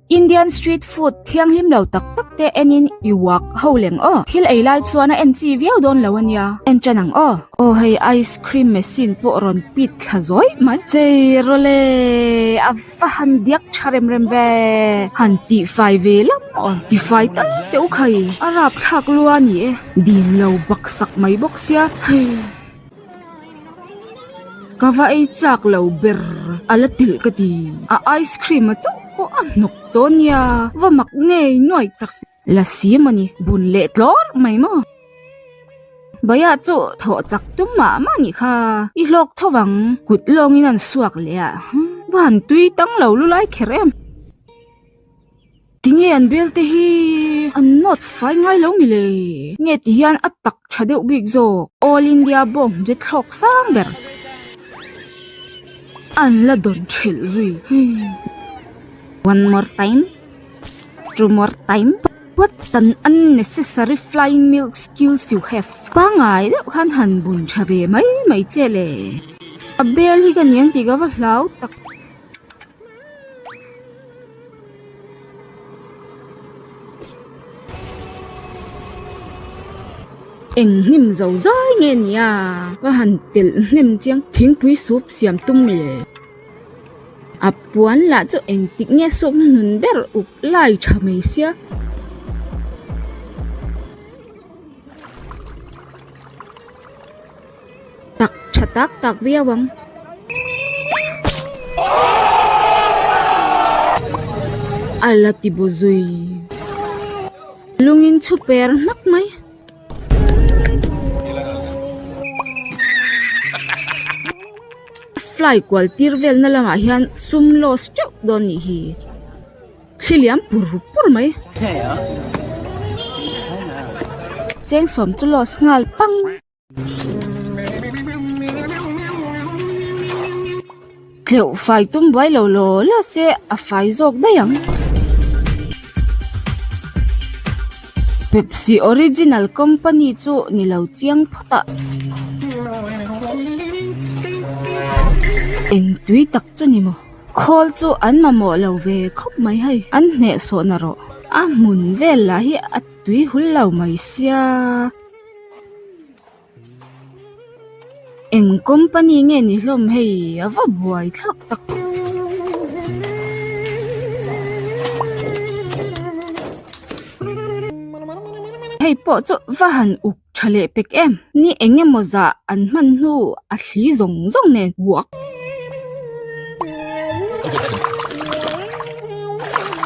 Indian street food thianghlim lo tak tak te enin i uak ho leng aw. Thil ei lai chuan a en chi viau dawn lo ania. En tan ang aw. Aw hei ice cream machine pawh rawn pit thla zawih mai. Chei rawle a va han diak tha rem rem ve. Han tihfai ve lam aw. Tifai tal teh u khai. A rapthlak lua a ni e. Dim lo baksak mai bawk sia. Hei. Ka va ei chak lo ber a la tilh ka ti. A ice cream a chauh pawh a hnawk tawh nia, va mak ngei nuai tak. La si mawni, bun leh tlawr mai maw? Baya chu thawh chak tum mah mah nih kha, i hlawk tho vang, kut lawngin an suak leh a, va han tui tang lo lu lai kher em. Tinge an bel te hi an nawt fai ngai lo mi le? Nge ti hian a tak tha deuh bik zawk? All India bawng te thlawk sang ber an la dawn thelh zui. One more time, two more time, what an unnecessary flying milk skills you have. Pangai deuh khan han bun tha ve mai mai che le. A bel hi ka niang tih ka va hlau tak. Eng hnim zo zai nge nia va han telh hnem chiang thingpui sup siam tum mi le a puan lah chu engtik nge suak hnuhnun ber uk lai tha mai sia. Tak tha tak tak viau ang. A la ti bu zui. Lungin chhu per hmak mai. Fly kual tir velna lamah hian sum loss teuh dawn nih hi. Thli liam pur pur mai. Cheng sawm chu loss nghal pang. Tleuh fai tum buai lo law law se a fai zawk daih ang. Pepsi original company chu ni lo chiang phawt a. Eng tui tak chu ni maw? Khawl chu an mamawh lo ve khawp mai hei. An hnehsawhna rawh. A hmun vel lah hi a tui hul lo mai sia. Eng company nge ni hlawm hei a va buai thlak tak. Hei pawh chu va han uk tha leh pek em ni eng emaw zah an hman hnu a thli zawng zawng nen uak.